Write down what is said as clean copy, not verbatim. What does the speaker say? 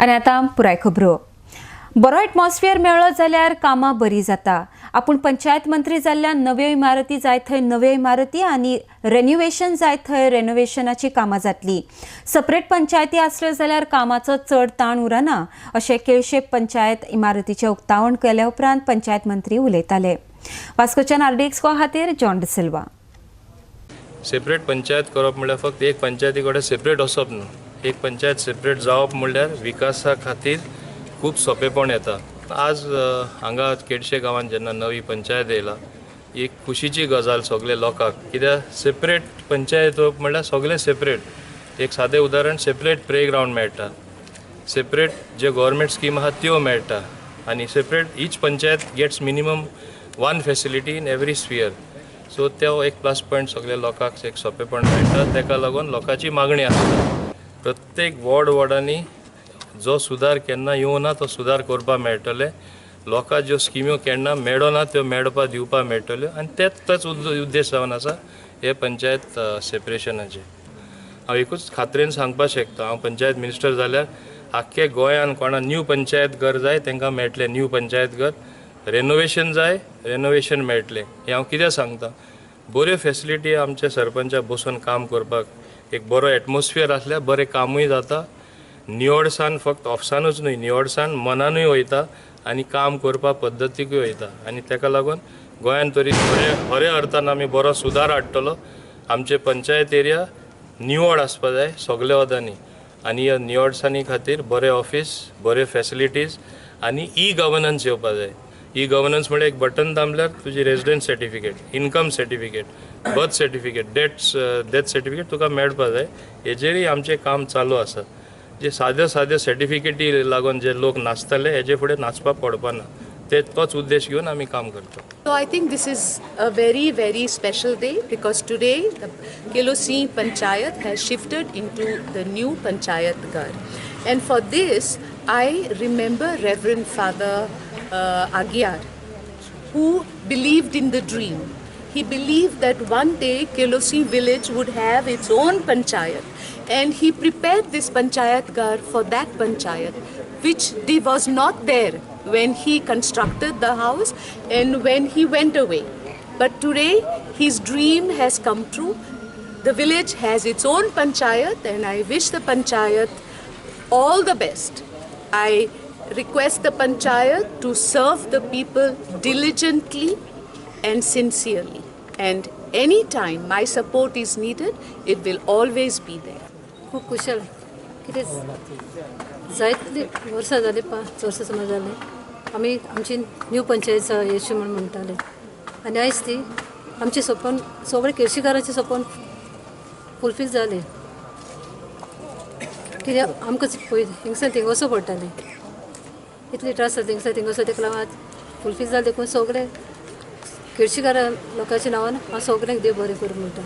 आनी आतां पुराय खबरो. बरो एटमॉस्फियर मेळ्ळो जाल्यार कामां बरी जाता. आपूण पंचायत मंत्री जाल्ल्यान नव्यो इमारती जाय थंय नव्यो इमारती आनी रेनोवेशन जाय थंय रेनोवेशनाची कामां जातली. सेपरेट पंचायती आसल्यो जाल्यार कामाचो चड ताण उरना अशें केळशे पंचायत इमारतीचें उक्तावण केल्या उपरांत पंचायत मंत्री उलयताले. वास्कोच्यान आरडीएक्स खातीर जॉन डिसिल्वा. सेपरेट पंचायत करप म्हणल्यार फक्त एक पंचायती कडेन सेपरेट वचप न्हू. एक पंचायत सेपरेट जावप म्हणल्यार विकासा खातीर खूब सोंपेपण येता. आज हांगा केळशे गांवांत जेन्ना नवी पंचायत येयला, एक खुशीची गजाल सगळे लोकांक, कित्याक सेपरेट पंचायत येवप म्हणल्यार सगळे सेपरेट. एक सादें उदाहरण, सेपरेट प्ले ग्रावंड मेळटा, सेपरेट जे गव्हर्मेंट स्कीम आहा त्यो मेळटा आनी separate each panchayat gets minimum one facility in every sphere. So तो एक प्लस पॉयंट, सगल्या लोकांक एक सोंपेपण मेळटा. ताका लागून लोकांची मागणी आसता प्रत्येक वॉर्ड वॉर्डांनी जो सुदार केन्ना येवना तो सुदार करपाक मेळटले, लोकांक ज्यो स्किम्यो केन्ना मेळना त्यो मेळपा दिवपाक मेळटल्यो आनी तेच तोच उद्देश जावन आसा हे पंचायत सेपरेशनाचे. हांव एकूच खात्रेन सांगपाक शकता, हांव पंचायत मिनिस्टर जाल्यार आख्खे गोंयान कोणा न्यू पंचायत घर जाय तांकां मेळटलें न्यू पंचायत घर, रेनोवेशन जाय रेनोवेशन मेळटलें. हें हांव कित्याक सांगता, बऱ्यो फेसिलिटी आमच्या सरपंचाक बसून काम करपाक एक बरो एटमॉस्फियर आसल्यार बरें कामूय जाता. निवळसाण फक्त ऑफिसानूच न्हय, निवळसाण मनानूय वयता आनी काम करपा पद्दतीकूय वयता आनी ताका लागून गोंयान तरी खऱ्या अर्थान आमी बरो सुदार हाडटलो. आमचे पंचायत एरिया निवळ आसपा जाय सगल्या वदांनी आनी ह्या निवळसाणी खातीर बरें ऑफिस, बऱ्यो फेसिलिटीज आनी ई गवर्नन्स येवपा जाय. ई गवर्नन्स म्हणल्यार एक बटन दामल्यार तुजी resident certificate, income certificate, birth certificate, death certificate तुका मेळपा जाय. हेजेरूय आमचें काम चालू आसा. जे साद्यो साद्यो सर्टिफिकेटी लागून जे लोक नाचताले हेजे फुडें नाचपाक पडपा ना, ते तोच उद्देश घेवन आमी काम करता. So I think this is a very, very special day because today the Quelossim Panchayat has shifted into the new Panchayat Ghar. And for this, I remember Reverend Father Aguiar, who believed in the dream. He believed that one day Quelossim village would have its own panchayat, and he prepared this Panchayat Ghar for that panchayat, which was not there when he constructed the house and when he went away. But today his dream has come true. The village has its own panchayat, and I wish the panchayat all the best. I request the panchayat to serve the people diligently and sincerely. And anytime my support is needed, it will always be there. खूब कुशल कितें जायतली वर्सां जालीं, 5 वर्सां सुमार जालीं आमी आमची न्यू पंचायत येवची म्हूण म्हणटाले आनी आयज ती आमचें सपन, सगळे केळशीकारांचें सपन फुलफील जालें. कित्याक आमकां पळय हिंगसान थिंग वचूं पडटालें, इतले त्रास जाता हिंगसान थिंग वचूं, तेका लागून आज फुलफील जालें. देखून सगळे केळशीकार लोकांच्या नांवान हांव सगळ्यांक देव बरें करूं म्हणटा.